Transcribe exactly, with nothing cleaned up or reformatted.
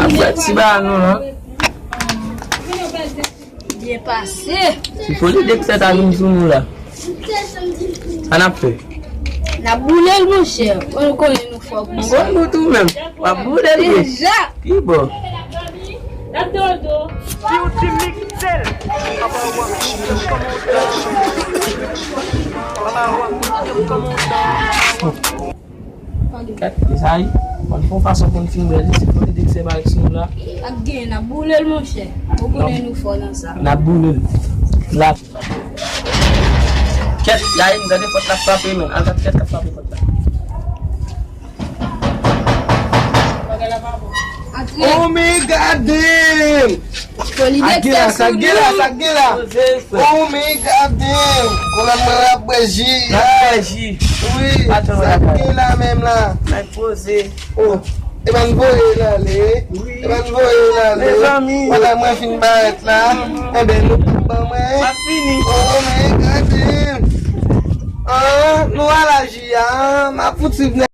Ap fè ti ba nou lan. Byen pase. Se foli de k fè ta vin sou nou la. Sa n ap fè? N ap boule l, monchè. Ou konnen nou fò pou sa. Konn bout ou menm. W ap boule l vre. Deja. Ki bò? Beauty Mixel. Kèt, mesaj. Mwen fè yon fason pou n fin bèl, se kote de k fè ba nou la. Ak gen, n ap boule l, monchè. Ou konnen nou fò nan sa. N ap boule l. La. Kèt, Yayi, m tande pòt la frape, men. Al gad kèt k ap frape pòt la. Antre. Oh, men gade m! Foli de k fè sou nou. Sa k gen la, sa k gen la? Oh, men gade m! Kounye a mwen ap bwè ji. N ap bwè ji. Wi, sa k gen la menm la? N ap poze. Oh, e pa n voye l ale. Wi. E pa n voye l ale. Mezanmi. Pandan mwen fin barèt la. Enben, nou p ap ban mwen. M ap fini. Oh, men gade m! Ah, nou al aji a. M ap fouti vnè.